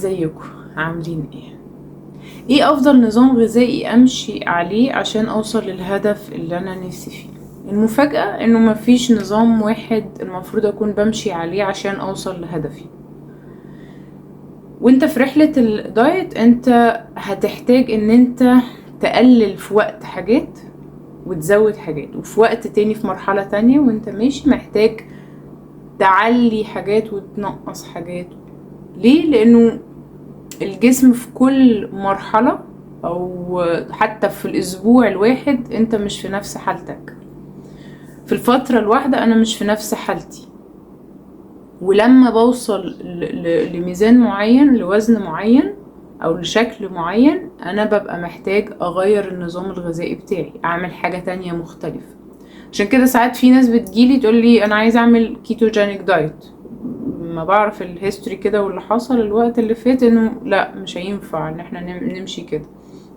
ازيكم؟ عاملين ايه؟ ايه افضل نظام غذائي امشي عليه عشان اوصل للهدف اللي انا نفسي فيه؟ المفاجأة انه مفيش نظام واحد المفروض اكون بمشي عليه عشان اوصل لهدفي. وانت في رحلة الدايت انت هتحتاج ان انت تقلل في وقت حاجات وتزود حاجات، وفي وقت تاني في مرحلة تانية وانت ماشي محتاج تعلي حاجات وتنقص حاجات. ليه؟ لانه الجسم في كل مرحلة او حتى في الاسبوع الواحد انت مش في نفس حالتك. في الفترة الواحدة انا مش في نفس حالتي، ولما بوصل لميزان معين، لوزن معين او لشكل معين، انا ببقى محتاج اغير النظام الغذائي بتاعي، اعمل حاجة تانية مختلفة. عشان كده ساعات في ناس بتجيلي تقول لي انا عايز اعمل ketogenic diet، ما بعرف ال history كده واللي حصل الوقت اللي فات انه لا مش هينفع ان احنا نمشي كده،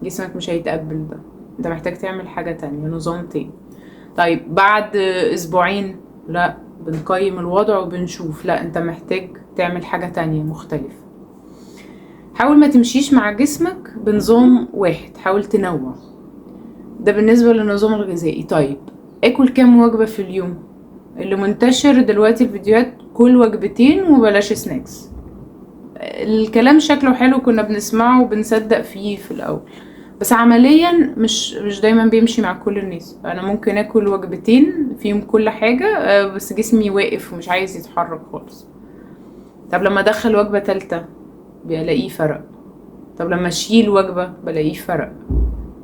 جسمك مش هيتقبل ده، انت محتاج تعمل حاجة تانية، نظام تاني. طيب بعد اسبوعين لا، بنقيم الوضع وبنشوف لا انت محتاج تعمل حاجة تانية مختلفة. حاول ما تمشيش مع جسمك بنظام واحد، حاول تنوع. ده بالنسبة للنظام الغذائي. طيب اكل كام وجبة في اليوم؟ اللي منتشر دلوقتي الفيديوهات كل وجبتين وبلاش snacks. الكلام شكله حلو، كنا بنسمعه وبنصدق فيه في الاول، بس عمليا مش دايما بيمشي مع كل الناس. انا ممكن اكل وجبتين فيهم كل حاجة، بس جسمي واقف ومش عايز يتحرك خالص. طب لما ادخل وجبة تالتة بلاقيه فرق، طب لما اشيل وجبة بلاقيه فرق.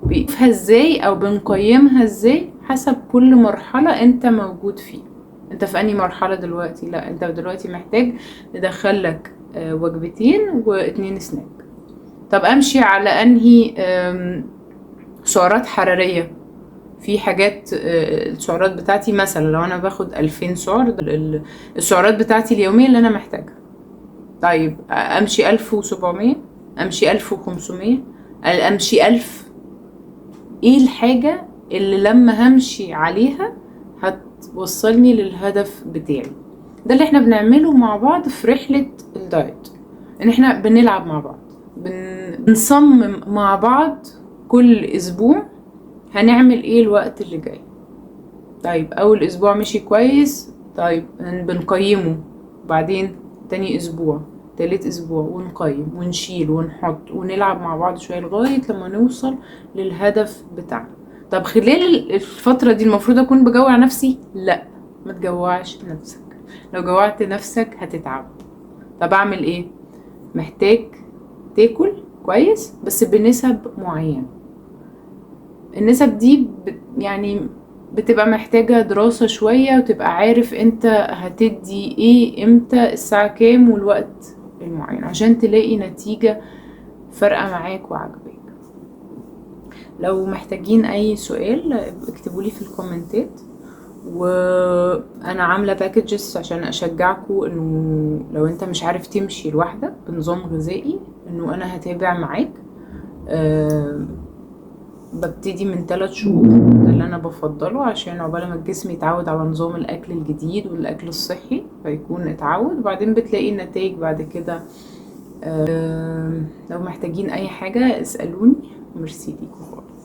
بنشوفها ازاي او بنقيمها ازاي؟ حسب كل مرحلة انت موجود فيها. انت في انهي مرحلة دلوقتي؟ لا انت دلوقتي محتاج ندخلك وجبتين واتنين سناك. طب امشي على انهي سعرات حرارية؟ في حاجات، السعرات بتاعتي مثلا لو انا باخد 2000 سعر، السعرات بتاعتي اليومية اللي انا محتاجها. طيب امشي 1700، امشي 1500، امشي 1000. ايه الحاجة اللي لما همشي عليها هتوصلني للهدف بتاعي؟ ده اللي احنا بنعمله مع بعض في رحلة الدايت، ان احنا بنلعب مع بعض، بنصمم مع بعض كل اسبوع هنعمل ايه الوقت اللي جاي. طيب اول اسبوع مشي كويس، طيب بنقيمه، بعدين تاني اسبوع، تالت اسبوع، ونقيم ونشيل ونحط ونلعب مع بعض شوية لغاية لما نوصل للهدف بتاعنا. طب خلال الفترة دي المفروض اكون بجوع نفسي؟ لا، ما تجوعش نفسك، لو جوعت نفسك هتتعب. طب اعمل ايه؟ محتاج تاكل كويس بس بنسب معينة. النسب دي بتبقى محتاجة دراسة شوية، وتبقى عارف انت هتدي ايه امتى الساعة كام والوقت المعين عشان تلاقي نتيجة فارقة معاك وعجباك. لو محتاجين اي سؤال اكتبولي في الكومنتات، وانا عاملة packages عشان اشجعكم انه لو انت مش عارف تمشي لوحدك بنظام غذائي انه انا هتابع معاك. ببتدي من 3 شهور، ده اللي انا بفضله عشان عقبال ما الجسم يتعود على نظام الاكل الجديد والاكل الصحي فيكون اتعود، وبعدين بتلاقي النتائج بعد كده. لو محتاجين اي حاجة اسألوني. ميرسي ليكم خالص.